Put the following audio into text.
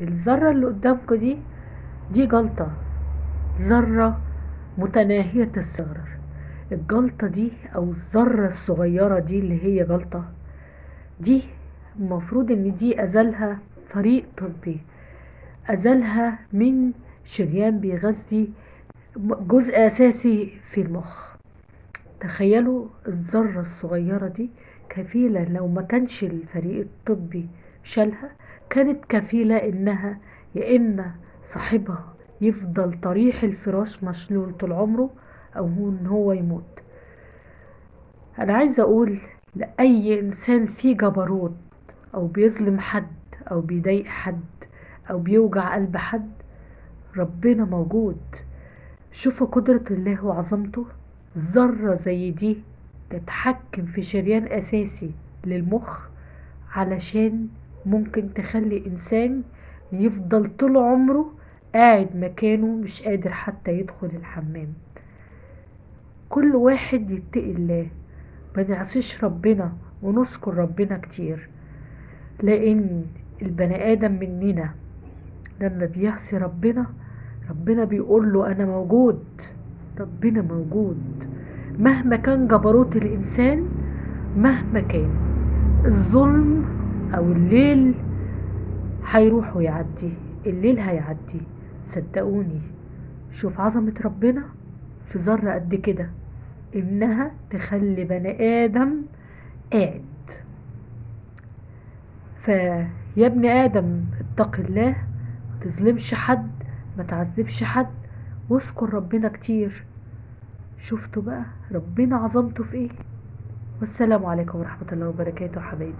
الذرة اللي قدامكم دي جلطة، ذرة متناهية الصغر. الجلطة دي او الذرة الصغيرة دي اللي هي جلطة دي، المفروض ان دي ازالها فريق طبي، ازالها من شريان بيغذي جزء اساسي في المخ. تخيلوا الذرة الصغيرة دي كفيلة، لو ما كانش الفريق الطبي شالها كانت كفيلة انها يا اما صاحبها يفضل طريح الفراش مشلول طول عمره، او ان هو يموت. انا عايزة اقول لأي انسان فيه جبروت او بيظلم حد او بيضايق حد او بيوجع قلب حد، ربنا موجود. شوفوا قدرة الله وعظمته، ذرة زي دي تتحكم في شريان أساسي للمخ، علشان ممكن تخلي إنسان يفضل طول عمره قاعد مكانه مش قادر حتى يدخل الحمام. كل واحد يتقي الله، ما نعصيش ربنا ونذكر ربنا كتير، لأن البني آدم مننا لما بيعصي ربنا، ربنا بيقول له أنا موجود. ربنا موجود مهما كان جبروت الإنسان، مهما كان الظلم أو الليل هيروح ويعدي، الليل هيعدي صدقوني. شوف عظمة ربنا في ذرة قد كده، إنها تخلي بني آدم قاعد. فيا ابن آدم اتق الله، ما تظلمش حد، ما تعذبش حد، واذكر ربنا كتير. شفتوا بقى ربنا عظمته في ايه؟ والسلام عليكم ورحمة الله وبركاته حبايبي.